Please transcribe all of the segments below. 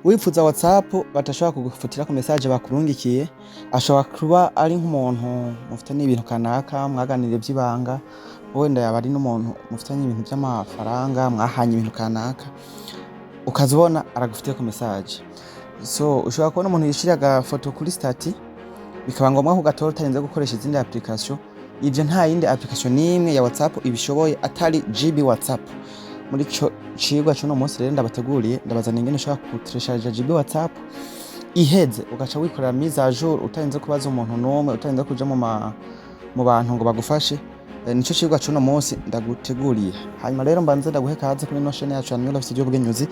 Wipfuza WhatsApp badashobora kugufutirako message bakurungikiye, ashobora kuba ari nk'umuntu mufitanye ibintu kanaka mwaganiriye vy'ibanga, wenda yaba ari n'umuntu mufitanye ibintu vy'amafaranga, mwahanye ibintu kanaka, ukaza ubona aragufitiyeko message. So ushobora kubona umuntu yishiriye agafoto kuri statut, bikaba ngombwa ko ugatora utarinze gukoresha izindi application. Ivyo nta yindi application n'imwe ya WhatsApp ibishoboye atari GB WhatsApp. Muri ico cigwa c'uno munsi rero ndabateguriye, ndabazaniye ingene ushobora kutereshaja GB WhatsApp, iheze ugaca wikorera mise à jour utarinze kubaza umuntu n'umwe, utarinze kuja mu bantu ngo bagufashe. Nico cigwa c'uno munsi ndaguteguriye. Hanyuma rero mbanze ndaguhe kaze kuri ino chaîne yacu ya New Life Studio Bugenyuzi,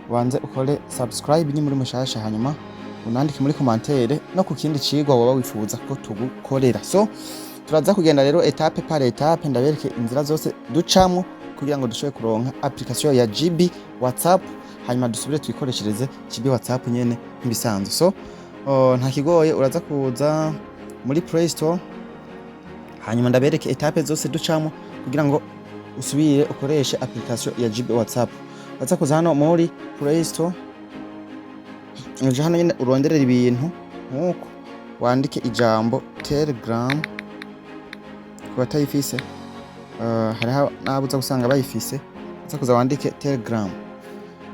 ubanze ukore subscribe ni muri mushasha, hanyuma unandike muri commentaire no ku kindi cigwa woba wifuza ko tugukorera. So turaza kugenda rero étape par étape, ndabereke inzira zose ducamwo kugira ngo dushobore kuronka application ya GB WhatsApp, hanyuma dusubire twikoreshereze GB WhatsApp nyene nk'ibisanzwe. So nta kigoye, uraza kuza muri Play Store, hanyuma ndabereke étape zose ducamwo kugira ngo usubire ukoreshe application ya GB WhatsApp. Uraza kuza hano muri Play Store, uje hano nyene uronderera ibintu nkuko wandike ijambo Telegram. Ku batayifise, hariho n'abo uza gusanga bayifise, uza kuza wandike Telegram.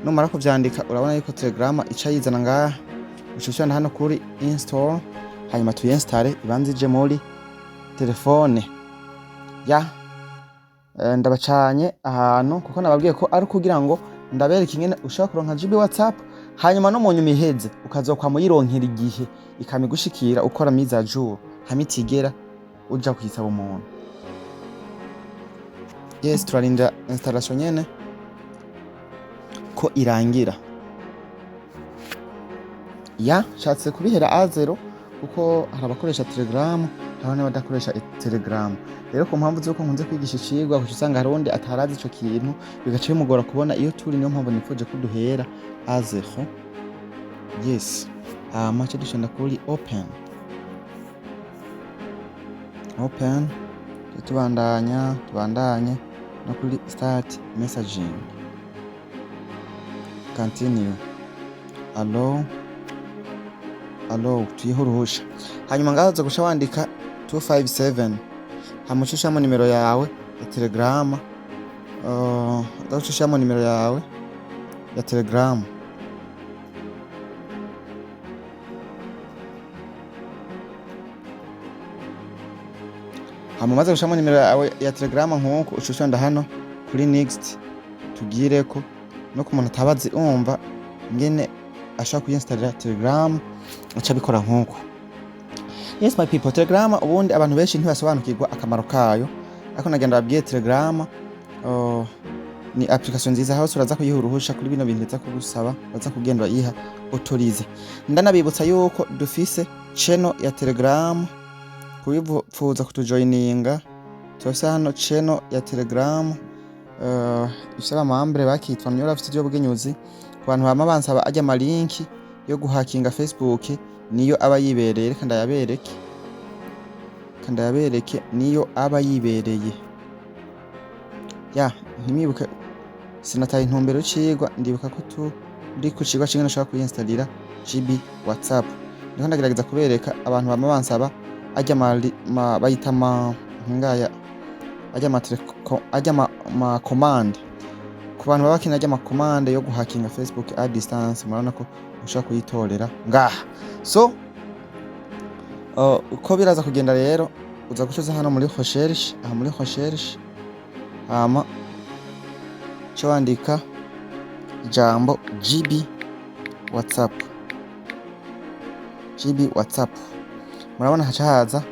Numara kuvyandika, urabona yuko Telegram ica yizana ngaha, uca ufyonda hano kuri install, hanyuma tuyinstale ibanze ije muri telefone ya ndabacanye ahantu kuko nababwiye ko ari kugira ngo ndabereke ingene ushobora kuronka GB WhatsApp, hanyuma no mu nyuma iheze ukazokwama uyironkera igihe ikama igushikira ukora mise à jour, hamwe itigera uja kuyisaba umuntu. Yes, turarinda installation nyene ko irangira. Ya nshatse kubihera à zéro kuko hari abakoresha Telegram, hariho n'abadakoresha Telegram. Rero ku mpamvu z'uko nkunze kwigisha icigwa, kuca usanga hari uwundi atarazi ico kintu, bigaca bimugora kubona iyo turi. Niyo mpamvu nifuje ko duhera à zéro. Yes, hama ce dushonda kuri open, open, tubandanya, tubandanye no kuri start messaging, continue, allow, allow, tuyihe uruhusha. Hanyuma ngaho uza guca wandika 257, hama uce ushiramo nimero yawe ya Telegram, uza guca ushiramo nimero yawe ya Telegram. Hama umaze gushiramo nimero yawe ya Telegram nkuko, uca ufyonda hano kuri next. Tugireko no ku muntu atabazi umva ingene ashobora kuyinstalira Telegram, aca abikora nkuko. Yes, my people, Telegram ubundi abantu benshi ntibasobanukirwa akamaro kayo, ariko nagenda babwiye Telegram ni application nziza. Hose uraza kuyiha uruhusha kuri bino bintu biza kugusaba, baza kugenda urayiha autorize. Ndanabibutsa yuko dufise channel ya Telegram, kubifuza kutujoininga. Turafise hano channel ya Telegram ifise abamambere bakitwa New Life Studio Bugenyuzi. Ku bantu bama bansaba arya malinki yo guhakinga Facebook, niyo aba yibereye. Reka ndayabereke, reka ndayabereke, niyo aba yibereye. Ya ntimwibuke sinataye intumbero y'icigwa, ndibuka ko turi ku cigwa c'ingene ushobora kuyinstalira GB WhatsApp. Ndiko ndagerageza kubereka abantu bama bansaba arya bayita ma ngaya arya ma arya ma commande. Ku bantu baba bakeneye arya ma commande yo guhakinga Facebook à distance, murabona ko ushobora kuyitorera ngaha. So uko biraza kugenda rero, uza gucuza hano muri recherche, aha muri recherche, hama uce wandika ijambo GB WhatsApp, GB WhatsApp. Murabona haca haza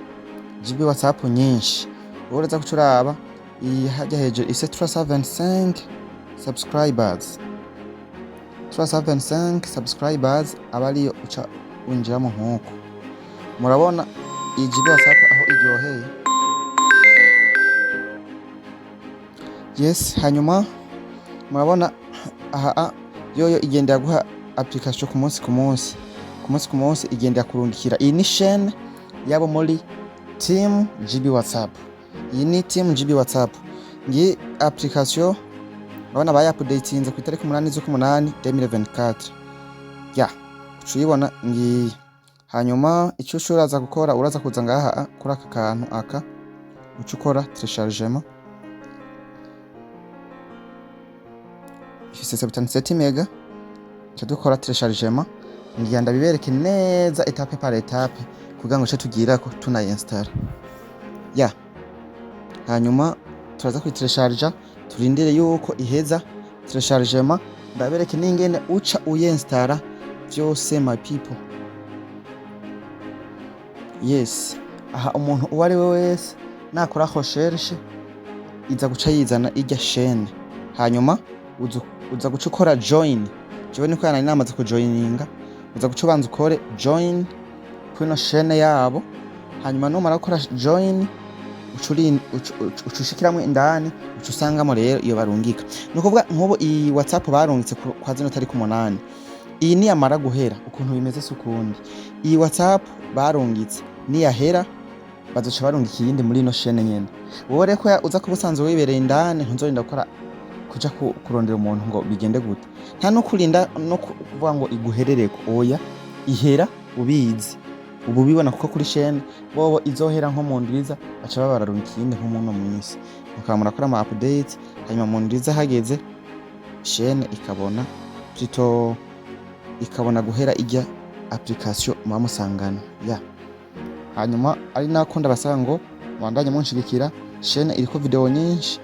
GB WhatsApp nyinshi. Wowe uraza guca uraba iyi hajya hejuru ifise 375 subscribers, 375 subscribers, aba ariyo uca winjiramo nkuko murabona iyi GB WhatsApp aho iryoheye. Yes, hanyuma murabona aha yoyo igenda guha application ku munsi ku munsi, ku munsi ku munsi igenda kurungikira. Iyi ni chaîne yabo muri team GB WhatsApp, iyi ni team GB WhatsApp. Ngiyi application, urabona bayapudetinze ku itariki 8 z'ukumunani 2024. Ya, uca uyibona ngiyi. Hanyuma ico uca uraza gukora, uraza kuza ngaha kuri aka kantu aka, uca ukora téléchargement. Ifise 77 mega. Uca dukora téléchargement. Ngira ndabibereke neza étape par étape kugira ngo uce tugirako tunayi-installa. Ya, hanyuma turaza kuyitelecharja, turindire yuko iheza téléchargement, ndabereke n'ingene uca uyi-installa vyose, my people. Yes, aha umuntu uwo ari we wese nakora recherche iza guca yizana irya chaîne. Hanyuma uza guca ukora join. Jewe niko nari namaze kujoininga. Uza guca ubanza ukore join kwino chaîne yabo. Hanyuma numara gukora join, uca ushikiramwo indani, uca usangamo rero iyo barungika. Ni ukuvuga nk'ubu iyi WhatsApp barungitse kwa zino tariki 8, iyi niyamara guhera, ukuntu bimeze si ukundi. Iyi WhatsApp barungitse niyahera, bazoca barungika iyindi muri ino chaîne nyene. Wowe rero ko uza kuba usanzwe wibereye indani, ntuzorinda gukora kuja kurondera umuntu ngo bigende gute, nta no kurinda no kuvuga ngo iguherereko. Oya, ihera ubizi, ubu ubibona, kuko kuri chaîne bobo izohera nko mu ndwiza baca baba bararungika iyindi nko muno minsi, mukaba murakora ama update. Hanyuma mu ndwiza hageze, chaîne ikabona plutôt ikabona guhera ijya application muba musangana. Ya, hanyuma ari nako ndabasaba ngo mubandanye munshigikira. Chaîne iriko video nyinshi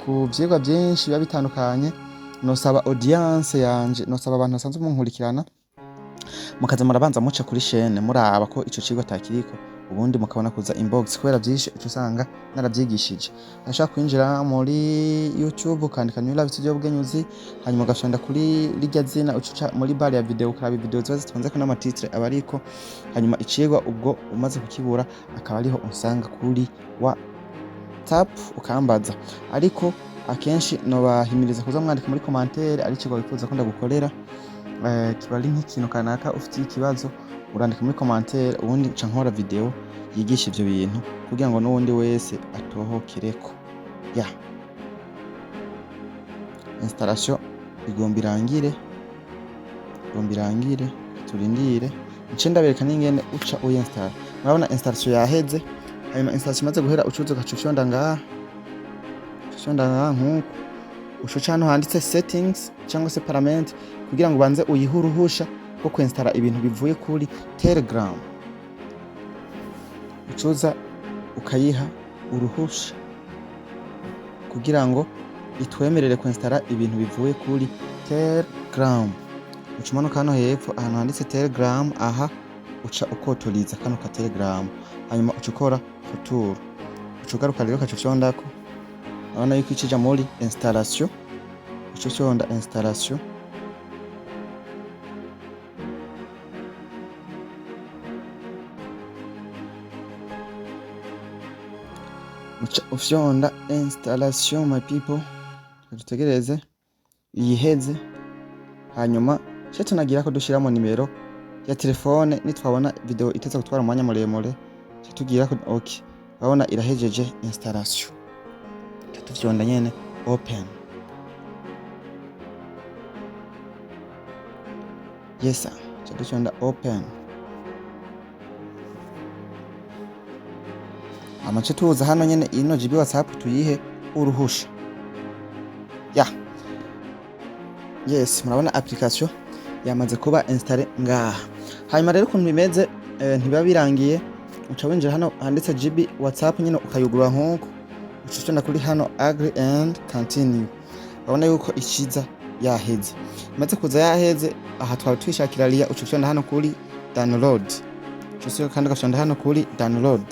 ku vyigwa vyinshi biba bitandukanye. Nosaba audience yanje, nosaba abantu basanzwe munkurikirana, mukaza murabanza muca kuri chaîne muraba ko ico cigwa atakiriko, ubundi mukabona kuza inbox, kubera vyinshi uca usanga naravyigishije. Urashobora kwinjira muri YouTube ukandika New Life Studio Bugenyuzi, hanyuma ugafyonda kuri rirya zina, uca uca muri barre ya video ukaraba video ziba zitonzeko n'ama titre aba ariko. Hanyuma icigwa ubwo umaze kukibura, akaba ariho unsanga kuri WhatsApp ukambaza. Ariko akenshi nobahimiriza kuza mwandika muri commentaire ari icigwa wifuza ko ndagukorera, kiba ari nk'ikintu kanaka ufitiye ikibazo, urandika muri commentaire, ubundi nca nkora video yigisha ivyo bintu kugira ngo n'uwundi wese atohokereko. Ya, installation igomba irangire, igomba irangire, turindire nce ndabereka n'ingene uca uyi-installa. Murabona installation yaheze. Hanyuma installation imaze guhera, ucuza ugaca ufyonda ngaha, uca ufyonda ngaha nk'uku, uca uca hano handitse settings cyangwa se paramètres, kugira ngo ubanze uyihe uruhusha rwo kwinstara ibintu bivuye kuri Telegram. Ucuza ukayiha uruhusha kugira ngo itwemerere kwinstara ibintu bivuye kuri Telegram. Uca umanuka hano hepfo ahantu handitse Telegram, aha uca ukotoriza kano ka Telegram, hanyuma uca ukora retour, uca ugaruka rero ukaca ufyondako. Urabona yuko icija muri installation, uca ufyonda installation. Uca ufyonda installation, my people. Dutegereze iyiheze, hanyuma ce tunagira ko dushiramo nimero ya telefone. Nitwabona video iteza gutwara umwanya muremure, ce tugira ko ok. Urabona irahejeje installation, ce tufyonda nyene open. Yes, ce dufyonda open. Hama ce tuza hano nyene ino GB WhatsApp tuyihe uruhusha. Ya, yes, murabona application yamaze kuba installé ngaha. Hanyuma rero ukuntu bimeze, ntibiba birangiye. Uca winjira hano handitse GB WhatsApp nyine, ukayugurura nkuko, uca ufyonda kuri hano agree and continue. Urabona yuko ikiza yaheze. Imaze kuza yaheze, aha twari twishakira riya, uca ufyonda hano kuri download, uca usubira kandi ugafyonda hano kuri download.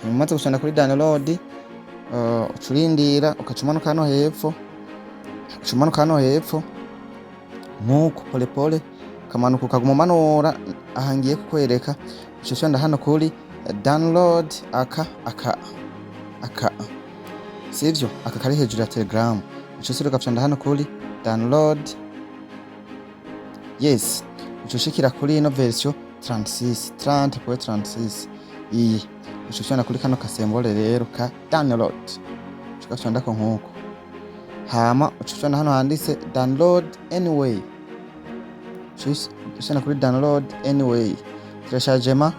Hanyuma umaze gufyonda kuri download, uca urindira, ukaca umanuka hano hepfo, uca umanuka hano hepfo nkuko polepole, ukamanuka ukaguma umanura. Aha ngiye kukwereka, uca ufyonda hano kuri download, aka sivyo, aka kari hejuru ya Telegram, uca usubira ugafyonda hano kuri download. Yes, uca ushikira kuri ino version 36 30.36 iyi, uca ufyonda kuri kano kasembole rero ka download, uca ugafyondako nkuko. Hama uca ufyonda hano handitse download anyway. Ushana kuri download anyway. Téléchargement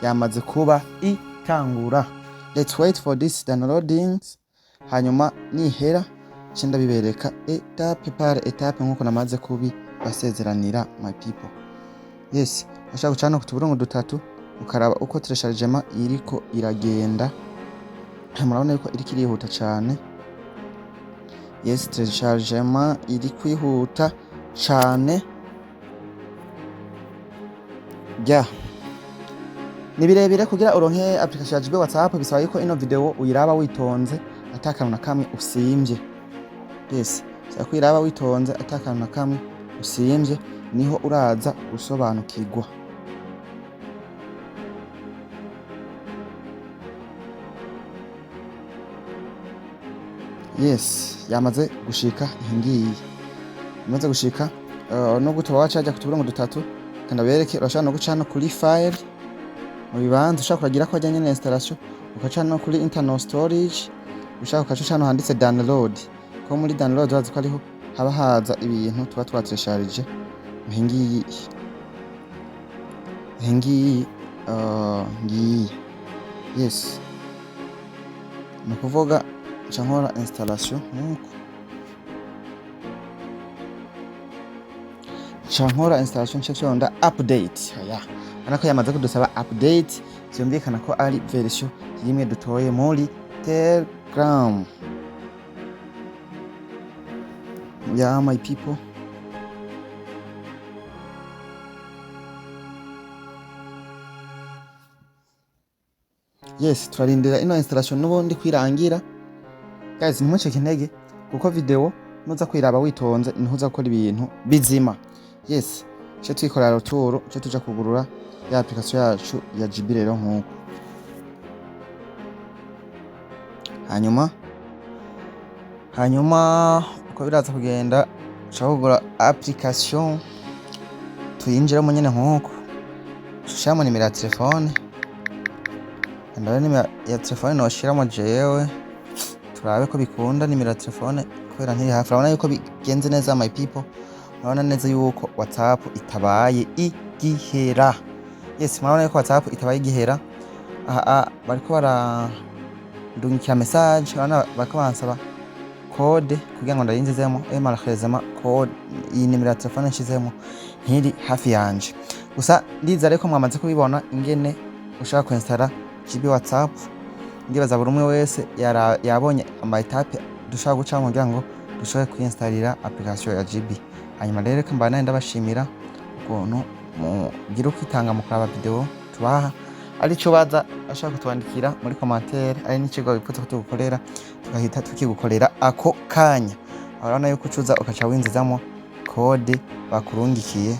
yamaze kuba itangura. Let's wait for this downloadings, hanyuma nihera nce ndabibereka étape par étape nkuko namaze kubibasezeranira, my people. Yes, ushaka gucana ku tuburungu dutatu, ukaraba uko téléchargement iriko iragenda. Murabona yuko iriko irihuta cane. Yes, téléchargement iri kwihuta cane. Ya, ni birebire kugira uronke application ya GB WhatsApp, bisaba yuko ino video uyiraba witonze, atakantu na kamwe usimvye. Yes, bisaba ko uyiraba witonze, atakantu na kamwe usimvye, niho uraza gusobanukirwa. Yes, yamaze gushika. Iyi ngiyi imaze gushika, nubwo tuba wacaja ku tuburungu dutatu kandi abereke, urashobora no guca hano kuri file mu bibanza ushaka kuragira ko ajyanye na installation, ugaca no kuri internal storage, ushaka ukaca hano handitse download, ko muri download urazi ko ariho haba haza ibintu tuba twatéléchargé. Iyi ngiyi, ngiyi. Yes, ni ukuvuga nca nkora installation nkuko nca nkora installation, nca fyonda update. Aya urabona ko yamaze kudusaba update, vyumvikana ko ari version yimwe dutoye muri Telegram. Ya, my people. Yes, turarindira ino installation n'ubundi kwirangira. Guys, ntimucike intege, kuko video nuza kwiraba witonze ntuza gukora ibintu bizima. Yes, ce twikorera retour, ce tuja kugurura ya application yacu ya GB rero nkuko. Hanyuma uko biraza kugenda, ushaka kugura application, tuyinjiramo nyene nkuko, ushiramo nimero ya telefone. Ndabe nimero ya telefone noshiramo jewe, turabe ko bikunda. Nimero ya telefone kubera ntiri hafi. Urabona yuko bigenze neza, my people. Murabona neza yuko WhatsApp itabaye igihera. Yes, murabona yuko WhatsApp itabaye igihera. Aha bariko barandungikira message, urabona bariko bansaba code kugira ngo ndayinjizemo. Malheureusement, code iyi nimero ya telefone nshizemo ntiri hafi yanje. Gusa ndizera ariko mwamaze kubibona ingene ushaka kuinstalla GB WhatsApp. Ndibaza buri umwe wese yabonye ama étapes dushobora gucamo kugira ngo dushobore kwinstalira application ya GB. Hanyuma rero reka mbanaye ndabashimira ukuntu mugira ukwitanga mu kuraba video tubaha. Arico baza ashaka kutwandikira muri commentaire, ari n'icigwa wifuza ko tugukorera, tugahita tukigukorera ako kanya. Urabona yuko ucuza ukaca winjizamo code bakurungikiye.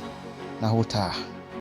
Naho ubutaha.